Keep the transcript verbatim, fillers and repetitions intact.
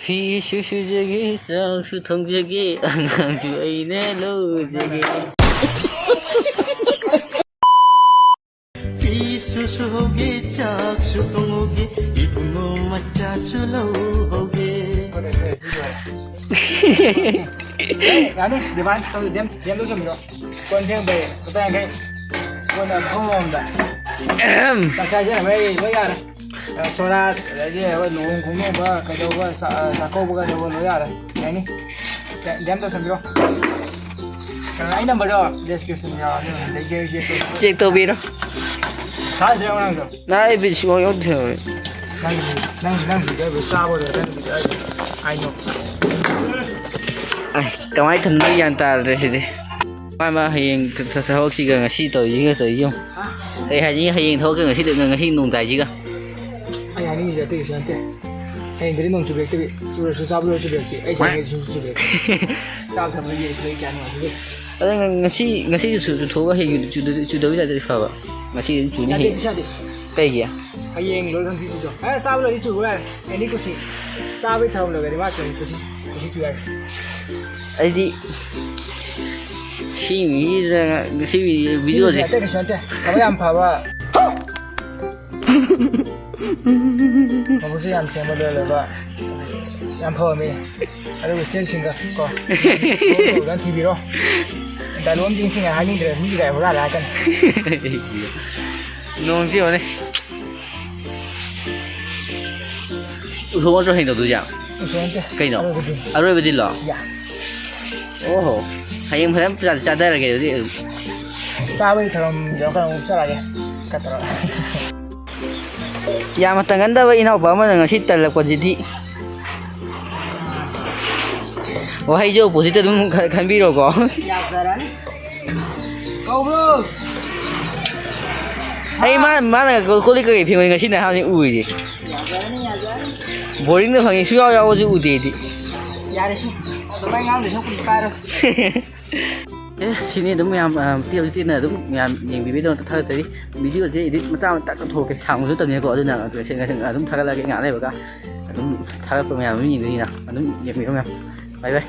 ꯐꯤꯁꯨ ꯁꯨꯖꯒꯦ, ꯆꯥꯛꯁꯨ ꯊꯣꯡꯖꯒꯦ, ꯑꯉꯥꯡꯁꯨ ꯑꯩꯅ ꯂꯧꯖꯒꯦ꯫ ꯐꯤꯁꯨ ꯁꯨꯍꯧꯒꯦ, ꯆꯥꯛꯁꯨ ꯊꯣꯡꯍꯧꯒꯦ, ꯏꯕꯨꯡꯉꯣ ꯃꯆꯥꯁꯨ ꯂꯧꯍꯧꯒꯦ꯫ ꯌꯥꯅꯤ, ꯗꯤꯃꯥꯟ ꯇꯧ, ꯗꯦꯝ, ꯗꯦꯝ ꯇꯧꯁꯟꯕꯤꯔꯣ꯫ ꯀꯣꯟ ꯐꯦꯡꯕꯩ ꯂꯨꯄꯥ ꯌꯥꯡꯈꯩ꯫ ꯀꯣꯟꯅ ꯐꯝ ꯑꯃꯗ꯫ ꯑꯍꯝ꯫ ꯆꯥꯛ ꯆꯥꯁꯦ, ꯍꯣꯏ, ꯂꯣꯏ ꯌꯥꯔꯦ꯫ ꯑ, ꯁꯣꯔꯥꯠ, ꯑꯗꯒꯤ ꯑꯩꯈꯣꯏ ꯂꯨꯍꯣꯡ ꯈꯣꯡꯗꯣꯡꯕ ꯀꯩꯗꯧꯕ, ꯆꯥ-, ꯑ, ꯆꯥꯛꯀꯧꯕ ꯀꯩꯗꯧꯕ ꯂꯣꯏ ꯌꯥꯔꯦ꯫ ꯌꯥꯅꯤ? ꯗꯦ-, ꯗꯦꯝ ꯇꯧꯁꯟꯕꯤꯔꯣ꯫ ꯑ, ꯑꯩ ꯅꯝꯕꯔꯗꯣ ꯗꯤꯁꯀ꯭ꯔꯤꯞꯁꯟ ꯌꯥꯎꯔꯅꯤ, ꯑꯗꯨꯝ ꯂꯩꯖꯔꯤꯁꯦ꯫ ꯆꯦꯛ ꯇꯧꯕꯤꯔꯣ꯫ ꯊꯥꯗ꯭ꯔꯦ ꯑꯉꯥꯡꯗꯣ꯫ ꯅꯥ ꯑꯩ ꯕꯤꯠ ꯁꯨꯡꯌꯥꯎ ꯌꯥꯎꯗꯦ ꯍꯥꯏꯕ꯫ ꯅꯪꯒꯤ, ꯅꯪ, ꯅꯪ ꯚꯤꯗꯤꯑꯣꯗꯣ ꯆꯥꯕ ꯂꯣꯏꯔ ꯅꯪ ꯚꯤꯗꯤꯑꯣ ꯍꯥꯏꯗꯣ꯫ ꯑꯩ ꯅꯣ꯫ ꯑꯩ ꯀꯃꯥꯏꯅ ꯊꯝꯗꯣꯏꯅꯣ ꯒ꯭ꯌꯥꯟ ꯇꯥꯗ꯭ꯔꯦ ꯁꯤꯗꯤ꯫ ꯃꯥ, ꯃꯥ ꯍꯌꯦꯡ ꯊ-, ꯊ-, ꯊꯕꯛꯁꯤꯒ ꯉꯁꯤ ꯇꯧꯔꯤꯁꯤꯒ ꯇꯧꯔꯤꯁꯤ ꯌꯦꯡꯉꯨ꯫ ꯍꯥ? ꯑꯩ ꯍꯥꯏꯅꯤꯡꯉꯤ ꯍꯌꯦꯡ ꯊꯕꯛꯀ ꯉꯁꯤ, ꯉꯁꯤ ꯅꯣꯡ ꯇꯥꯏꯁꯤꯒ꯫ ꯑꯩ ꯍꯥꯏꯅꯤꯡꯉꯤꯁꯦ ꯑꯇꯩ ꯀꯩꯁꯨ ꯅꯠꯇꯦ꯫ ꯍꯌꯦꯡꯗꯗꯤ ꯅꯣꯡ ꯆꯨꯕꯤꯔꯛꯇꯕꯤ, ꯆꯨꯔꯁꯨ ꯆꯥꯕ ꯂꯣꯏꯔ ꯆꯨꯕꯤꯔꯛꯄꯤ꯫ ꯑꯩ ꯆꯥꯅꯤꯡꯉꯗꯤ ꯁꯨꯡꯆꯨ ꯆꯨꯕꯤꯔꯛꯇꯦ꯫ ꯆꯥꯕ ꯊꯛꯄꯒꯤ ꯑꯩꯈꯣꯏ ꯀꯌꯥ ꯅꯨꯡꯉꯥꯏꯖꯗꯦ꯫ ꯑꯗ ꯉ-, ꯉꯁꯤ, ꯉꯁꯤꯁꯨ ꯆꯨ-, ꯆꯨꯊꯣꯛꯑꯒ ꯍꯌꯦꯡ ꯆꯨꯗ-, ꯆꯨꯗꯕꯤ ꯇꯥꯔꯗꯤ ꯐꯕ꯫ ꯉꯁꯤ ꯑꯗꯨꯝ ꯆꯨꯅꯤ ꯌꯥꯗꯦ, ꯍꯌꯦꯡ꯫ ꯄꯩꯁꯥꯗꯤ꯫ ꯀꯩꯒꯤ? ꯍꯌꯦꯡ ꯂꯣꯏꯔ ꯍꯪꯆꯤꯠ ꯆꯨꯖꯣ꯫ ꯑꯦ, ꯆꯥꯕ ꯂꯣꯏꯔꯗꯤ ꯆꯨꯕ ꯌꯥꯔꯦ꯫ ꯑꯦꯅꯤ ꯀꯨꯁꯤ꯫ ꯆꯥꯕꯩ ꯊꯧꯔꯝ ꯂꯣꯏꯔꯗꯤ ꯃꯥ ꯆꯨꯅꯤ, ꯀꯨꯁꯤ, ꯀꯨꯁꯤ ꯆꯨ ꯌꯥꯔꯦ꯫ ꯑꯩꯗꯤ ꯁꯤ ꯃꯤꯁꯤꯗ ꯉ-, ꯁꯤ ꯃꯤ-, ꯁꯤ ꯃꯤꯁꯦ ꯚꯤꯗꯤꯑꯣꯁꯦ꯫ ꯑꯇꯩ ꯀꯩꯁꯨ ꯅꯠꯇꯦ꯫ ꯊꯕꯛ ꯌꯥꯝ ꯐꯕ꯫ ꯃꯕꯨꯛꯁꯨ ꯌꯥꯝ ꯁꯦꯡꯕ, ꯂꯣꯏ ꯂꯣꯏꯕ꯫ ꯌꯥꯝ ꯐꯕ ꯃꯤ꯫ ꯑꯗꯨꯒ ꯁ꯭ꯇꯦꯖ ꯁꯤꯡꯒꯔ ꯀꯣ꯫ ꯐꯖꯅ ꯊꯤꯕꯤꯔꯣ꯫ ꯗꯥꯏꯂꯣꯛ ꯑꯃꯗꯤ ꯅꯤꯡꯁꯤꯡꯉꯦ, ꯍꯥꯏꯅꯤꯡꯗ꯭ꯔꯦ, ꯃꯤꯒꯤ ꯗꯥꯏꯂꯣꯛ ꯍꯨꯔꯥꯜꯂꯦ ꯍꯥꯏꯔꯛꯀꯅꯤ꯫ ꯅꯣꯡꯁꯤ ꯌꯦꯡꯉꯨꯅꯦ꯫ ꯎꯁꯣꯞ ꯑꯃꯁꯨ ꯍꯌꯦꯡ ꯇꯧꯗꯣꯏꯁꯦ? ꯎꯁꯣꯞ ꯅꯠꯇꯦ꯫ ꯀꯩꯅꯣ? ꯑꯔꯣꯏꯕꯗꯤ꯫ ꯑꯔꯣꯏꯕꯗꯤꯜꯂꯣ? ꯌꯥ꯫ ꯑꯣꯍꯣ꯫ ꯍꯌꯦꯡ ꯐꯖꯅ ꯆꯥ-, ꯆꯥꯊꯔꯒꯦ ꯑꯗꯨꯗꯤ꯫ ꯆꯥꯕꯒꯤ ꯊꯧꯔꯝ ꯌꯧꯔꯀꯥꯟꯗ ꯑꯃꯨꯛ ꯆꯠꯂꯒꯦ꯫ ꯀꯠꯇꯔꯣ? ꯌꯥꯝꯅ ꯇꯪꯒꯟꯗꯕ ꯏꯅꯥꯎꯄꯥ ꯑꯃꯅ ꯉꯁꯤ ꯇꯜꯂꯛꯄꯁꯤꯗꯤ꯫ ꯋꯥꯍꯩꯁꯦ ꯑꯣꯄꯣꯖꯤꯠꯇ ꯑꯗꯨꯝ ꯈ-, ꯈꯟꯕꯤꯔꯣꯀꯣ꯫ ꯌꯥꯖꯔꯅꯤ꯫ ꯀꯧꯕ꯭ꯔꯣ? ꯑꯩ ꯃꯥ-, ꯃꯥꯅ ꯀꯣ-, ꯀꯣꯜ ꯂꯤꯛ ꯀꯩꯀꯩ ꯐꯦꯡꯕ ꯉꯁꯤꯅ ꯑꯍꯥꯟꯕꯅꯤ ꯎꯔꯤꯁꯦ꯫ ꯌꯥꯖꯔꯅꯤ, ꯌꯥꯖꯔꯅꯤ꯫ ꯕꯣꯔꯤꯡꯗ ꯐꯪꯉꯤ, ꯁꯨꯡꯌꯥꯎ ꯌꯥꯎꯕꯁꯨ ꯎꯗꯦ ꯑꯩꯗꯤ꯫ ꯌꯥꯔꯦ ꯁꯤ꯫ ꯑꯗꯨꯃꯥꯏ ꯉꯥꯡꯗꯣꯏ ꯁꯔꯨꯛꯄꯨꯗꯤ ꯄꯥꯏꯔꯣ꯫ ꯑꯦ, ꯁꯤꯅꯤ ꯑꯗꯨꯝ ꯃꯌꯥꯝ, ꯑ, ꯃꯇꯦꯛ ꯃꯇꯦꯛꯅ ꯑꯗꯨꯝ ꯃꯌꯥꯝ ꯌꯦꯡꯕꯤꯕꯒꯤꯗꯃꯛꯇ ꯊꯥꯒꯠꯆꯔꯤ꯫ ꯚꯤꯗꯤꯑꯣꯁꯦ ꯏꯗꯤꯠ ꯃꯆꯥ ꯃꯆꯥ ꯇꯧꯊꯣꯛꯀꯦ, ꯁꯥꯡꯕꯁꯨ ꯅꯠꯇꯕꯅꯤꯅꯀꯣ, ꯑꯗꯨꯅ ꯉꯁꯤ, ꯉꯁꯤ ꯑꯗꯨꯝ ꯊꯥꯒꯠꯂꯛꯑꯒꯦ ꯉꯥꯏꯍꯥꯛ ꯂꯩꯕꯒ꯫ ꯑꯗꯨꯝ ꯊꯥꯒꯠꯄ ꯃꯌꯥꯝ ꯑꯗꯨꯝ ꯌꯦꯡꯗꯣꯏꯅꯤꯅ, ꯑꯗꯨꯝ ꯌꯦꯡꯕꯤꯌꯣ ꯃꯌꯥꯝ꯫ ꯕꯥꯏ ꯕꯥꯏ꯫